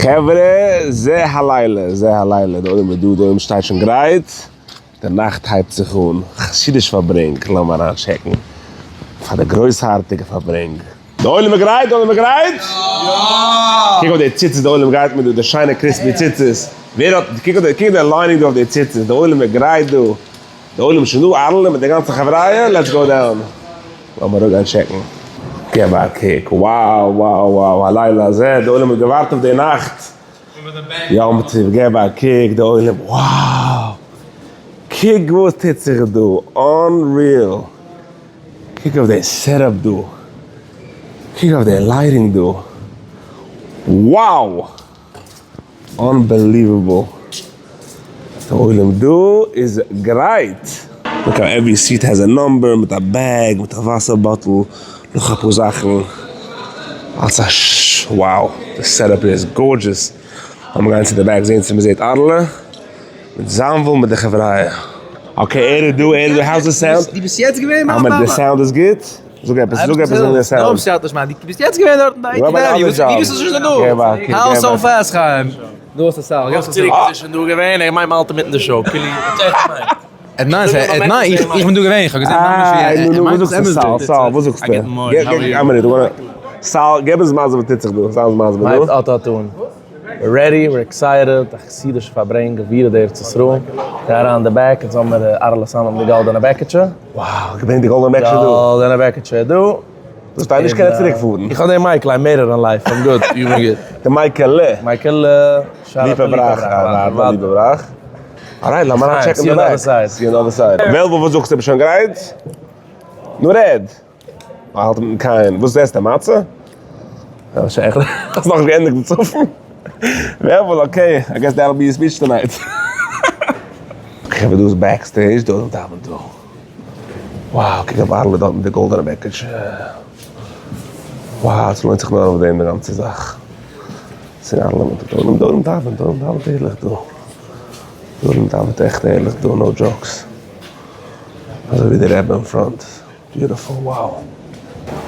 חברה, זה הלילה, זה הלילה, די עולם איז דא, די עולם שטייט שוין גרייט, די נאכט הייבט זיך אן, חסידיש פארברענג, לאמיר אריין טשעקן פאר די גרויסארטיגע פארברענג. די עולם איז גרייט? די עולם איז גרייט? יא! קוק אויף די ציצית די עולם גייט מיט דא, די שיינע crispy ציצית, ווער האט, קוק אויף די, קוק אויף די lining דא אויף די ציצית, די עולם איז גרייט דא, די עולם איז שוין דא, אהרל'ע מיט די גאנצע חבריא, let's go down. לאמיר אראפגיין טשעקן. געב א קוק, wow wow wow, הלילה הזה, די עולם האט געווארט אויף די נאכט. יום טוב, געב א קוק, די עולם, wow! קוק וואס טוט זיך דא, unreal! קוק אויף די setup דא, קוק אויף די lighting דא, wow! Unbelievable! די עולם דא איז גרייט! Look how every seat has a number מיט א bag מיט א וואסער bottle נאך אפאר זאכן אלס א ש wow די setup איז gorgeous לאמיר גיין צו די back זעהן צו מ'זעהט אהרל'ע מיט זאנוויל מיט די חבריא. Okay ער איז דא ער איז דא how's די sound? דו ביסט יעצט געווען ביי אבאמא? די סאונד איז גוט? זאג עפעס, זאג עפעס וועגן די סאונד. נאופ ס'האט נישט מיין, דו ביסט יעצט געווען דארטן ביי אינטערוויו, ווי ביסטו שוין דא? How so fast חיים? דא האסטו סאונד, געב עס צוריק. איז שוין דא געווען, ער מיינט מ'האלט אינמיטן די show, כאילו ער מיינט, ער מיינט, איך בין דא געווען, איך האב געזען ממש ווי ער מיינט עס אמת'דיג. סאל, סאל, וואס זאגסטו? סאל, געב אונז מסביר וואס טוט זיך דא, זיי אונז מסביר דא. מ'הייבט אט אט אן. We're ready, we're excited, א חסידישע פארברענג, גבירה דארץ ישראל. גיי אריין אין די back, אונז האמיר אהרל'ע סאמעט מיט די גאלדענע בעקיטשע. Wow, געברענגט די גאלדענע בעקיטשע דא. גאלדענע בעקיטשע איז דא. דאס דארף נישט קענען צוריק פארן. איך האב די מייקל, I'm made it in life, I'm good, איך בין גוט. די מייקעלע. מייקעלע. ליפא בראך, אוודאי ליפא בראך. Alright, לאמיר אריין טשעקן די back. See you on the other side. וועלוול וואס זאגסטו, ביסט שוין גרייט? נו רעד. האלט מיטן קייען. וואס עסט א מצה? האסט נאכנישט געענדיגט די צפון? וועלוול, okay, I guess that will be your speech tonight. חברה דא איז backstage, דא דאווענט דא. Wow, קוק אויף אהרל'ע דארט מיט די גאלדענע בעקיטשע. Wow, עס לוינט זיך נאר אויף דעם די גאנצע זאך. צו אהרל'ע מיט די דא דאווענט, דא דאווענט ערליך דא. דא דאווענט עכט ערליך דא, no jokes. אזוי ווי די רבי אין front. Beautiful, wow.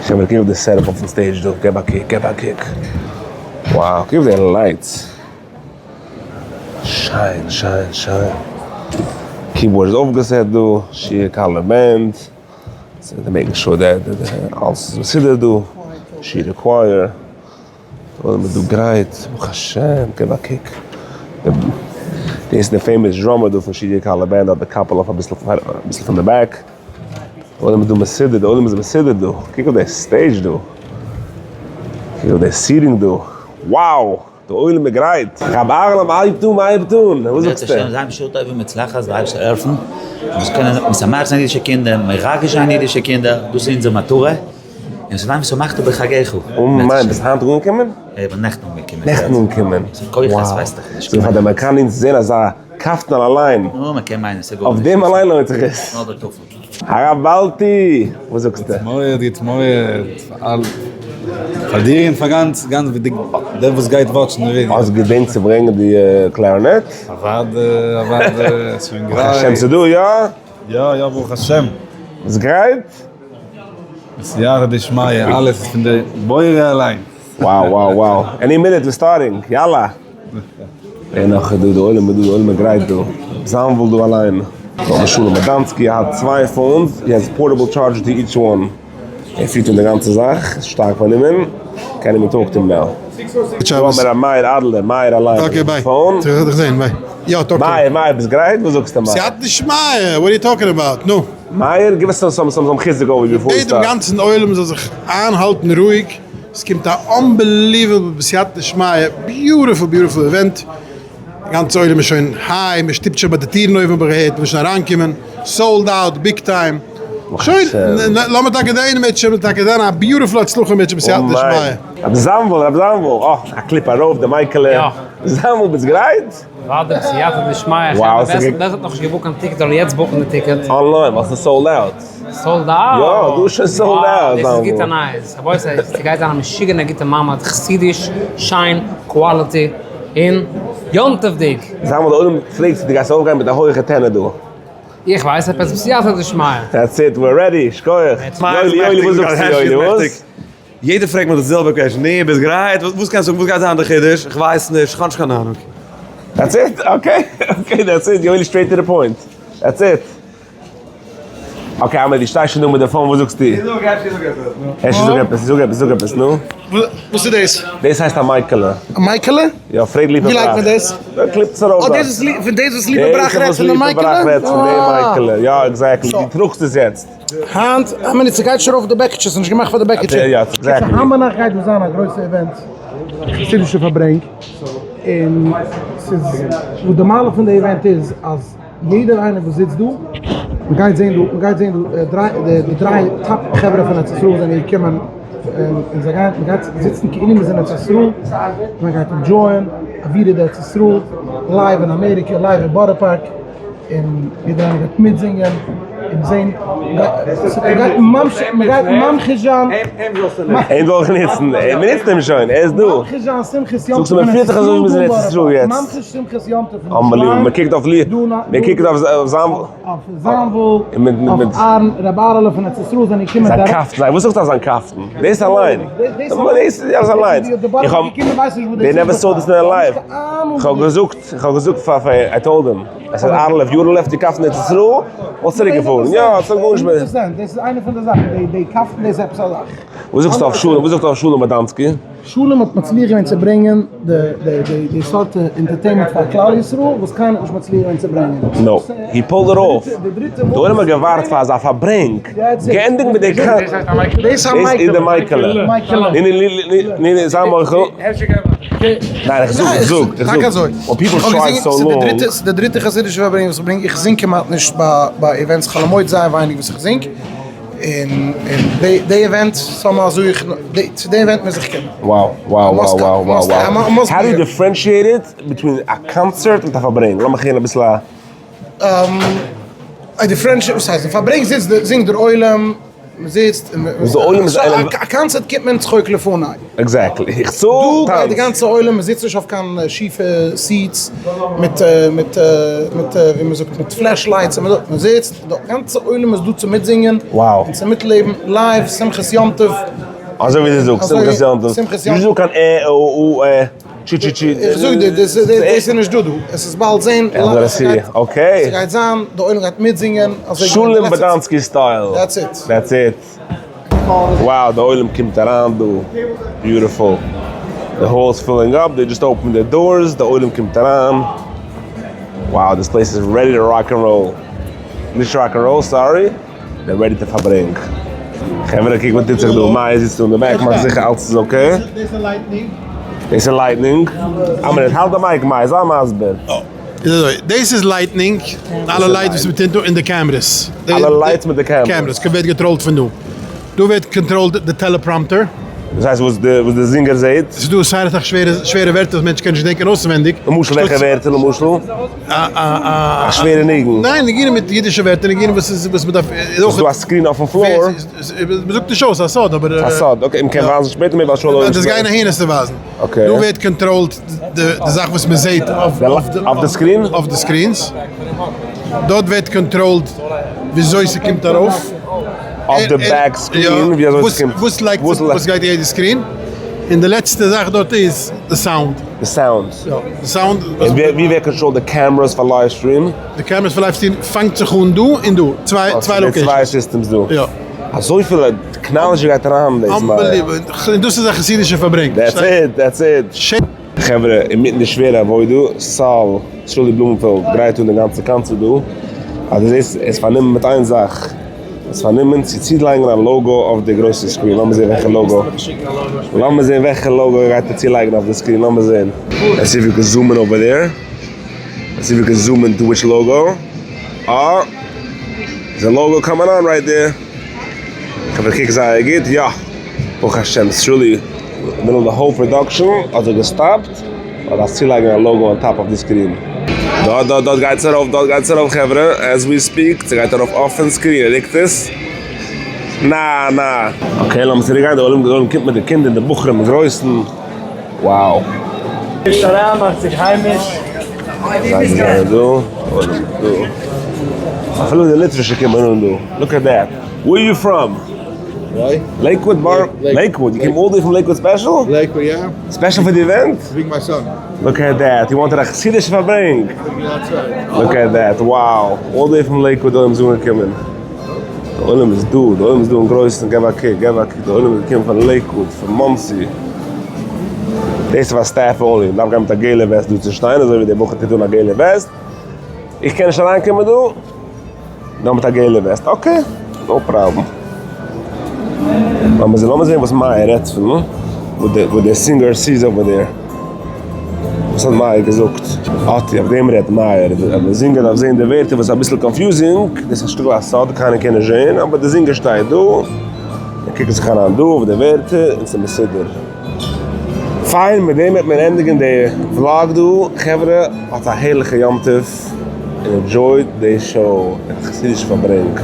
חברה קוק אויף די setup אויפן stage דא, געב א קוק, געב א קוק. Wow, קוק אויף די lights. שיין, שיין, שיין. Keyboard איז אויפגעסעט דא, שיע קאלער band. זיי making sure that אלעס איז מסודר דא. שיע choir. אוי מ'איז דא גרייט, ברוך השם, געב א קוק. דאס איז די famous drummer דא פון שיע קאלער band, האט די קאפל אויף אביסל פון די back. די עולם איז דא מסודר, די עולם איז מסודר דא, קוק אויף די stage דא, קוק אויף די seating דא, wow! די עולם איז גרייט! רב אהרן מ'הייבט אן, מ'הייבט אן! וואס זאגסטו? בעזרת השם זיין בשעה טובה ומוצלחת, די אייבערשטער העלפן, מ'זאל קענען משמח זיין אידישע קינדער, מרגש זיין אידישע קינדער, דאס איז אונזער מטרה, און ס'זאל זיין ושמחת בחגיך. אמן, ביסט היינט אנגעקומען? איך בין נעכטן אנגעקומען. נעכטן אנגעקומען? כוחות ווייסט איך נישט. ס'איז פאר די אמעריקאנער צו זען אזא קאפטן אליין. נו, מ'קען מיינען ס'איז גארנישט. אויף דעם אליין לוינט זיך עס. נאר דער טפל. הרב באלטי! וואס זאגסטו? גוט מועד, גוט מועד, פאר אלע, פאר דיר און פאר גאנץ גאנץ דער וואס גייט וואטשן די ווידעא. האסט געדענקט צו ברענגען די clarinet? אוואדע, אוואדע, ס'איז שוין גרייט. ברוך השם ס'איז דא, יא? יא, יא, ברוך השם. ביסט גרייט? בסייעתא דשמיא, אלעס איז פון די בורא אליין. Wow wow wow, any minute we're starting, יאללה! ווער נאך איז דא? די עולם איז דא, די עולם איז גרייט דא. זאנוויל דא אליין. רבי שלום מאדאנסקי האט צוויי phones, he has portable charger to each one. ער פירט אן די גאנצע זאך, איז שטארק פארנומען, קען אים talk to him now. דא האבן מיר ר' מאיר אדלער, מאיר אליין אויפן phone. מאיר, מאיר ביסט גרייט? וואס זאגסטו מאיר? סייעתא דשמיא, what are you talking about? נו. מאיר, give us some some חיזוק over before we בעט דעם start. גאנצן עולם זאל זיך איינהאלטן רואיג. עס קומט א unbelievable בסייעתא דשמיא beautiful beautiful event, די גאנצע עולם איז שוין high, מען שטופט שוין ביי די טירן אויבן האב איך געהערט, מען וויל שוין אריינקומען, sold out big time, שוין לאמיר טאקע זעהן אם ירצה השם טאקע זיין א beautiful הצלחה אם ירצה השם בסייעתא דשמיא. רבי זאנוויל, רבי זאנוויל, אה, א clip ארויף די מייקעלע, זאנוויל ביסט גרייט? אוודאי בסייעתא דשמיא, חברה ווער האט נאכנישט געבוקט קיין ticket זאל יעצט בוקן די ticket. Online ווייל ס'איז sold out. Sold out? יא, דא איז שוין sold out. דאס איז גוטע נייעס. רבותי, ס'גייט זיין א משוגענע גוטע מעמד, חסידיש, שיין, quality, און יום טוב'דיג. זיי מאל די עולם פרעגט צו דו גייסט אויפגיין מיט די הויכע טענער דא. איך ווייס עפעס בסייעתא דשמיא. That's it, we're ready, שכוח. יואלי, יואלי, וואס זאגסטו יואלי, וואס? יעדער פרעגט מיר די זעלבע question, נו, ביסט גרייט? וואס קענסטו זאגן? וואס גייט זיין די חידוש? איך ווייס נישט, איך האב נישט קיין אהנונג. That's it? Okay, okay that's it, יואלי straight to the point, that's it. Okay אמער דו שטייסט שוין דא מיט די phone וואס זאגסטו? זאג אפשר זאג עפעס נו. אפשר זאג עפעס, זאג עפעס, זאג עפעס נו. וואס איז דאס? דאס הייסט א מייקעלע. א מייקעלע? יא, פרעג ליפא ווי בראך. לייגט מען דאס? קליפט עס ארויף אה, דארט. דאס איז פון דאס וואס ליפא בראך רעדט פון די מייקעלע? דאס וואס ליפא בראך רעדט פון די מייקעלע, יא exactly, דו טראגסט עס יעצט. היינט, א מינוט, ס'גייט נישט ארויף די בעקיטשע, ס'איז נישט געמאכט פאר די בעקיטשע. יא, exactly. היינט ביינאכט גייט דא זיין א גרויסע event, חסידישע פארברענג, און ס'איז, וואס די מעלה פון די event איז אז יעדער איינער וואס זיצט דא, מען גייט זען דא, מען גייט זען דא דריי, די דריי top חברה פון ארץ ישראל זענען געקומען, און זיי גייען, מען גייט זיצן כאילו מ'איז אין ארץ ישראל, מען גייט enjoy ען, אווירה דארץ ישראל, live אין אמעריקע, live אין בארא פארק. און יעדער איינער גייט מיטזינגען און זען, מ'גייט מ'גייט ממחיש זיין, אים זאל איך נוצן, מ'נוצט אים שוין, ער איז דא. ממחיש זיין שמחת יום זאגסט טוב מ'פירט זיך אזוי ווי מ'איז אין ארץ ישראל יעצט. ממחיש שמחת יום טוב פון unbelievable, מ'קוקט אויף לי, מ'קוקט אויף זיין. אויף זאנוויל, אויף אהרן, רבי אהרעלע פון ארץ ישראל זענען געקומען זיין קאפטן, זיין, וואס זאגסטו אויף זיין קאפטן? דאס אליין, דאס איז אליין, איך האב, they never saw this in their life, איך האב געזאגט, איך האב געזאגט פאר פאר, I told him, I said אהרעלע if you would've left די קאפטן ארץ ישראל, וואלסט צוריק געפארן, יא, עס האט גארנישט מיט. דאס איז איינע פון די זאכן, די קאפטן דאס איז עפעס א זאך. וואס זאגסטו אויף שלום, וואס זאגסטו אויף שלום באדאנסקי? שלום האט מצליח געווען צו ברענגען די סארט entertainment פאר כלל ישראל וואס קיינער האט נישט מצליח געווען צו ברענגען. No, he pulled it off. די עולם האט געווארט פאר אזא פארברענג. געענדיגט מיט די קאנ. דאס איז די מייקעלע. ני ני ני ני זיי מוחל. ניין איך זאג איך זאג איך זאג. When people try so long. ס'איז די דריטע חסידישע פארברענג וואס איך ברענג. איך זינג כמעט נישט ביי events חול המועד זייער ווייניג וואס איך זינג. און די event somehow זאג איך, צו די event מוז איך קומען. Wow wow wow wow wow wow. How do you differentiate it between א קאנצערט מיט א פארברענג? לאמיך הערן אביסל א. א differentiate וואס הייסט? די פארברענג זיצט זינגט דער עולם, מען זיצט און וואס די עולם איז איינער. א קאנצערט קומט מען צחוק לפני. Exactly. איך צאל דא גייט די גאנצע עולם, מען זיצט נישט אויף קיין שיפע seats מיט מיט מיט ווי מען זאגט מיט flash lights, מען זיצט. די גאנצע עולם איז דא צו מיטזינגען און צו מיטלעבן live שמחת יום טוב. אזוי ווי דו זאגסט, שמחת יום טוב. שמחת יום נישט דא קיין ע א או ע טשי טשי טשי. איך זאג דיר, דאס איז נישט דא דא. עס איז באלד זען. Okay. ס'גייט זיין, די עולם גייט מיטזינגען. שלום באדאנסקי style. That's it. That's it. Wow, די עולם קומט אריין דא. Beautiful. The hall is filling up, they just opened the doors, די עולם קומט אריין. Wow, this place is ready to rock and roll. נישט rock and roll, sorry. They're ready to פארברענג. חברה קוק וואס טוט זיך דא, מאיר זיצט דא אין די back מאכט זיכער אלץ איז okay. דאס איז lightning. דאס איז lightning. א מינוט, האלט די mic מאיר, זיי מסביר. איז אזוי, דאס איז lightning, אלע lights וואס מ'טוט דא און די cameras. אלע lights מיט די cameras. Cameras, ווערט געקאנטראלט פון דא. דא ווערט קאנטראלט די teleprompter. דאס הייסט וואס די וואס די זינגער זעהט? ס'איז דא זייער אסאך שווערע שווערע ווערטער וואס מענטשן קענען נישט געדענקען אויסווענדיג. למשל וועלכע ווערטער למשל? א א א שווערע ניגון? ניין, ניגונים מיט אידישע ווערטער, ניגונים וואס איז וואס מ'דארף. איז דא א screen אויפן floor? מ'זאגט נישט אויס, א סוד אבער. א סוד, okay, מ'קען ווייזן שפעטער מער ווייל שוין. דאס גיין אהין עס צו ווייזן. Okay. דא ווערט קאנטראלט די זאך וואס מ'זעהט אויף די screen? אויף די screens. דארט ווערט קאנטראלט וויאזוי ס'קומט ארויף. אויף די back screen ווי אזוי ס'קומט. וואס לייגט זיך וואס גייט יעדע screen. און די לעצטע זאך דארט איז די sound. די sound. יא די sound. און ווי ווערט controlled די cameras פאר live stream? די cameras פאר live stream פאנגט זיך אן דא און דא. צוויי locations. צוויי systems דא. יא. אזויפיל technology גייט אריין אין דאס. Unbelievable. און דאס איז א חסידישע פארברענג. That's it, that's it. חברה, אינמיטן די שווערע עבודה, סאל, שרולי בלומענפעלד גרייט אן די גאנצע קאנצערט דא, אז דו זעסט ער איז פארנומען מיט איין זאך, ער איז פארנומען צו צולייגן א logo אויף די גרויסע screen, לאמיר זען וועלכע logo, לאמיר זען וועלכע logo ער גייט צולייגן אויף די screen, לאמיר זען. Let's see if we can zoom in over there, let's see if we can zoom in to which logo, אה, there's a logo coming on right there, חברה קוק זייער גוט, יא, ברוך השם, שרולי. מידל די whole production האט זיך געסטאפט ווייל דארפסט צולייגן א logo on top אויף די screen. דארט דארט דארט גייטס ארויף דארט גייטס ארויף חברה as we speak ס'גייט ארויף אויפן screen ער רוקט עס נא נא. Okay לאמיר צוריק גיין די עולם די עולם קומט מיט די קינדער די בחורים אין גרויסן wow. קומט אריין מאכט זיך היימיש. זיי זענען דא עולם איז דא אפילו די ליטווישע קומען אן דא look at that where you from? Lakewood בר Lakewood, you came all the way from Lakewood special? Lakewood yeah. Special for the event? Bring my son. Look at that, you wanted א חסידישע פארברענג. Look at that, wow, all the way from Lakewood די עולם איז אנגעקומען. די עולם איז דא, די עולם איז דא אין גרויסן, געב א קוק, געב א קוק, די עולם איז געקומען פון Lakewood, פון Monsey. דאס איז פאר staff only, מ'דארף גיין מיט א געלע וועסט דא צו שטיין, אזוי ווי דער בחור טוט אן א געלע וועסט. איך קען נישט אריינקומען דא? נאר מיט א געלע וועסט, okay, no problem. לאמיר זען, לאמיר זען וואס מאיר רעדט פון, וואס דער singer sees over there. וואס האט מאיר געזאגט? אט אויף דעם רעדט מאיר, אז דער זינגער דארף זען די ווערטער וואס איז אביסל confusing, דאס איז א שטיקל א סוד, קיינער קען נישט זען, אבער דער זינגער שטייט דא, און קוקט זיך אריין דא אויף די ווערטער, און ס'איז מסודר. פיין, מיט דעם וועט מען ענדיגן די vlog דא, חברה האטס א הערליכע יום טוב. און enjoy ט די show און חסידישע פארברענג.